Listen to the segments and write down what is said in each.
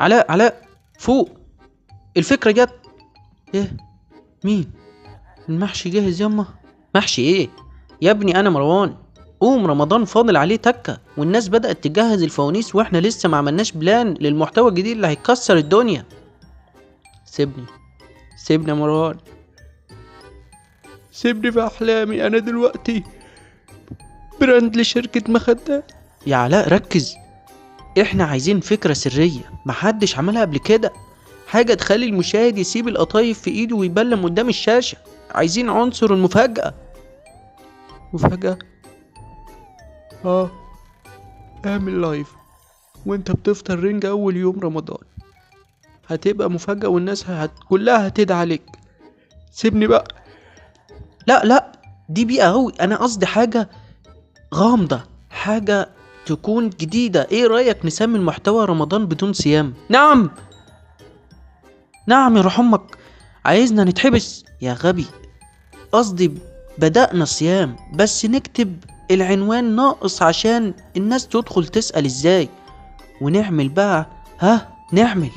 علاء علاء فوق، الفكرة جت. ايه؟ مين؟ المحشي جاهز يما. محشي ايه يا ابني؟ انا مروان. قوم، رمضان فاضل عليه تكة والناس بدأت تجهز الفوانيس واحنا لسه ما عملناش plan للمحتوى الجديد اللي هيكسر الدنيا. سيبني سيبني يا مروان، سيبني في احلامي. انا دلوقتي brand لشركة مخدات. يا علاء ركز، احنا عايزين فكرة سرية محدش عملها قبل كده، حاجة تخلي المشاهد يسيب القطايف في ايده ويبلم قدام الشاشة. عايزين عنصر المفاجأة. مفاجأة؟ اعمل live وانت بتفطر رنجة اول يوم رمضان، هتبقى مفاجأة والناس كلها هتدعي عليك. سيبني بقى. لا لا، دي بيئة أوي، انا قصدي حاجة غامضة، حاجة تكون جديدة. ايه رأيك نسمي المحتوى رمضان بدون صيام؟ نعم نعم يا روح امك، عايزنا نتحبس يا غبي؟ قصدي بدأنا صيام بس نكتب العنوان ناقص عشان الناس تدخل تسأل ازاي، ونعمل بقى نعمل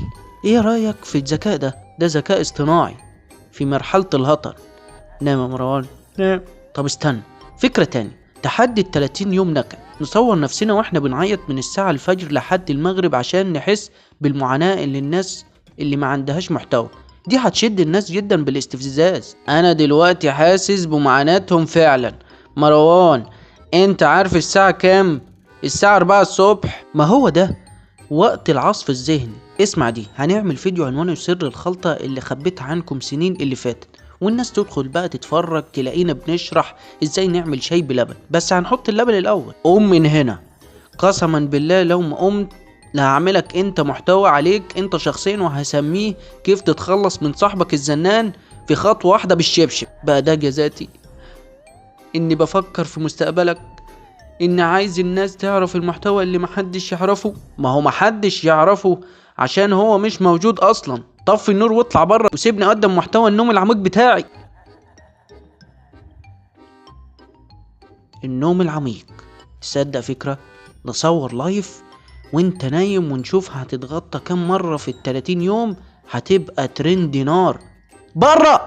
ايه رأيك في الذكاء ده؟ ده ذكاء اصطناعي في مرحلة الهطل. نعم يا مروان. نعم. طب استنى، فكرة تاني، تحدي 30 يوم نكد، نصور نفسنا واحنا بنعيط من الساعة الفجر لحد المغرب عشان نحس بالمعاناة اللي الناس اللي ما عندهاش محتوى دي هتشد الناس جدا بالاستفزاز. انا دلوقتي حاسس بمعاناتهم فعلا. مروان انت عارف الساعة كام؟ الساعة 4 الصبح. ما هو ده وقت العصف الذهني. اسمع دي، هنعمل فيديو عنوانه سر الخلطة اللي خبيتها عنكم سنين اللي فاتت، والناس تدخل بقى تتفرج تلاقينا بنشرح ازاي نعمل شاي بلبن، بس هنحط اللبن الاول. قوم من هنا، قسما بالله لو ما قمت لا هعملك انت محتوى عليك انت شخصيا، وهسميه كيف تتخلص من صاحبك الزنان في خطوة واحدة بالشبشب. بقى ده جزاتي اني بفكر في مستقبلك، اني عايز الناس تعرف المحتوى اللي محدش يعرفه. ما هو محدش يعرفه عشان هو مش موجود اصلا. طفي النور واطلع بره وسيبني اقدم محتوى النوم العميق بتاعي. النوم العميق، تصدق فكرة؟ نصور لايف وانت نايم ونشوف هتتغطى كام مرة في 30 يوم، هتبقى ترند نار. بره.